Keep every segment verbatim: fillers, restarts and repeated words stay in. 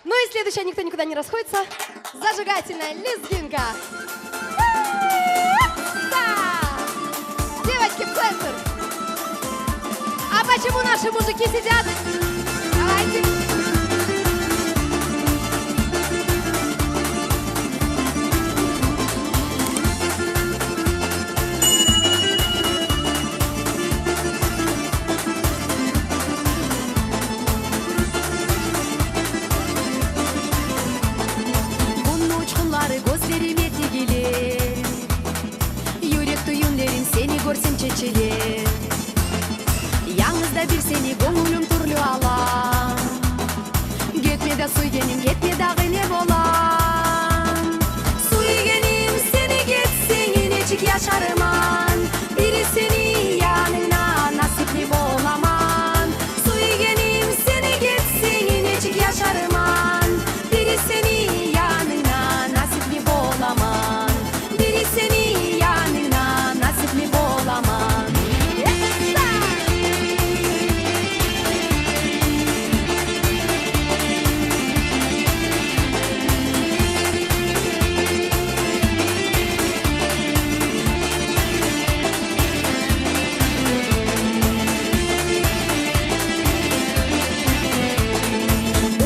Ну и следующая, никто никуда не расходится. Зажигательная лезгинка. Да! Девочки, в центр. А почему наши мужики сидят? Давайте. Гюнню учгъунлары гёзлериме тигиле, юрек тююнлерим сени гёрсем чечиле. Янгыз да бир сени гёнгюлюм тюрлю ала. Гетме де, сюйгеним, гетме дагъы не бола? Сюйгеним, сени гетсенг, нечик яшарман? Бир сени янынгда насипли боламан. Сюйгеним, сени гетсенг, нечик яшарман? Бир сени янынгда насипли боламан. Бир сени янынгда насипли боламан. Эса!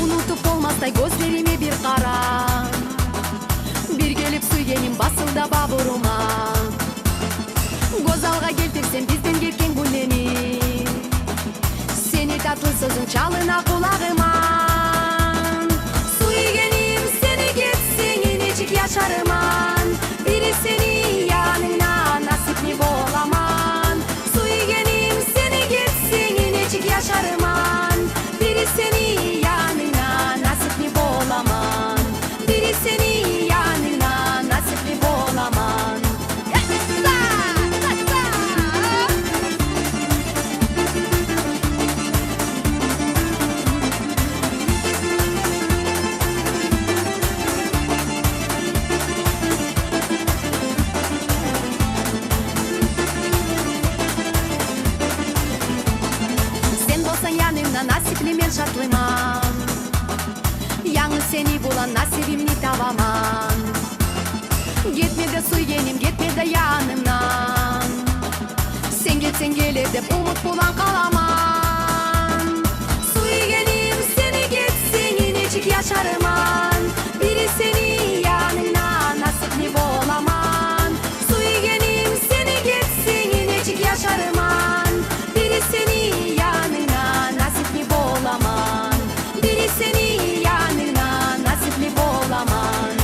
Унутуп болмасдай гёзлериме бир къара. Бир гелип, сюйгеним, басыл да бавурума. Гёз алгъа гелтирсем бизден гетген гюнлени, сени татлы сёзюнг чалына къулагъыма. Сюйгеним, сени гетсенг, нечик яшарман? Бир сени янынгда насипли боламан. Сюйгеним, сени гетсенг, нечик яшарман? Бир сени янынгда насипли боламан. Бир сени янынгда насипли боламан. Эса! Эса! Сен болсанг янымда, насипли мен шатлыман. Янгыз сени булан насибимни табаман. Гетме де, сюйгеним, гетме де янымдан. Сен гетсенг гелер деп умут булан къаламан. Сюйгеним, сени гетсенг, нечик яшарман? Бир сени янынгда насипли боламан. Сюйгеним, сени гетсенг, нечик яшарман? Бир сени янынгда насипли боламан. Бир сени янынгда насипли боламан.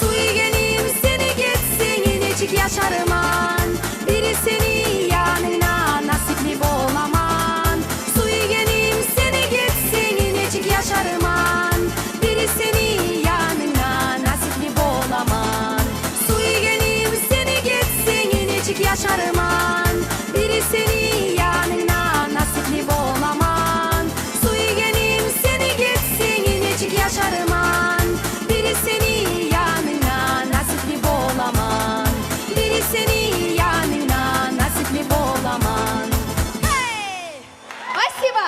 Сюйгеним, сени гетсенг, нечик яшарман? Бир сени янынгда насипли боламан. Сюйгеним, сени гетсенг, нечик яшарман? Бир сени янынгда насипли боламан. Сюйгеним, сени гетсенг, нечик яшарман? Бир сени янынгда насипли боламан. Сюйгеним, сени гетсенг, нечик яшарман? Бир сени янынгда насипли боламан. Бир сени янынгда насипли боламан. Эй! Спасибо!